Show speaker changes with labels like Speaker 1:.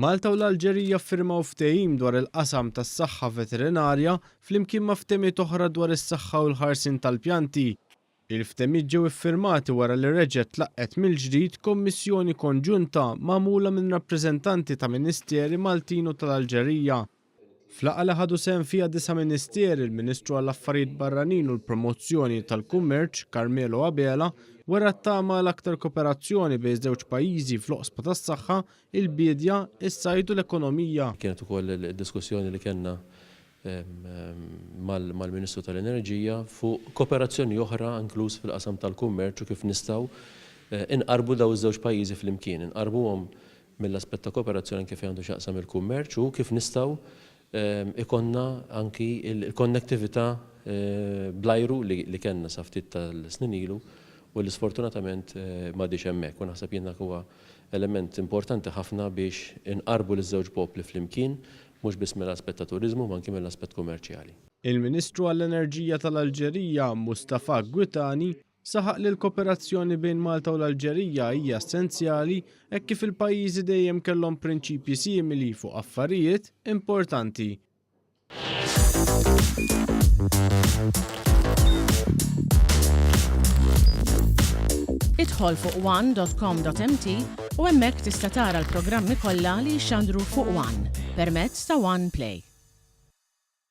Speaker 1: Malta u l-Alġerija ffirmaw ftehim dwar il-qasam tas-saħħa veterinarja flimkien ma' ftehimiet oħra dwar is-saħħa u l-ħarsien tal-pjanti. Il-ftehimiet ġew iffirmati wara li reġgħet tlaqqgħet mill-ġdid kommissjoni konġunta magħmula minn rappreżentanti ta' ministeri Maltin u tal-Alġerija. F'laqgħa li ħadu sehem fiha disa' ministeri, il-Ministru għall-Affarijiet Barranin u l-Promozzjoni tal-Kummerċ, Carmelo Abela, wera t-tama għal aktar koperazzjoni bejn iż-żewġ pajjiżi fl-oqsma tas-saħħa, il-biedja, is-sajd u l-ekonomija.
Speaker 2: Kienet ukoll id-diskussjoni li kellna mal-Ministru tal-Enerġija fuq koperazzjoni oħra inkluż fil-qasam tal-kummerċ u kif nistgħu inqarrbu dawn iż-żewġ pajjiżi flimkien, inqarrbuhom mill-aspett ta' kooperazzjoni anke fejn għandu x'jaqsam il-kummerċ u kif nistgħu jkollna anki l-konnettività bl-ajru li kellna sa ftit tal-snin ilu u li sfortunatament m'għadhiex hemmhekk u naħseb jien dak huwa element importanti ħafna biex inqarrbu liż-żewġ popli flimkien mhux biss mill-aspett ta' turiżmu imma anki mill-aspett kummerċjali.
Speaker 1: Il-Ministru għall-Enerġija tal-Alġerija, Mustafa Guitani, Saħaq li l-koperazzjoni bejn Malta u l-Alġerija hija essenzjali hekk kif il-pajjiżi dejjem kellhom prinċipji simili fuq affarijiet importanti.
Speaker 3: Idħol fuq one.com.mt u hemmhekk tista' tara l-programmi kollha li jixxandru fuq One permezz ta' One Play.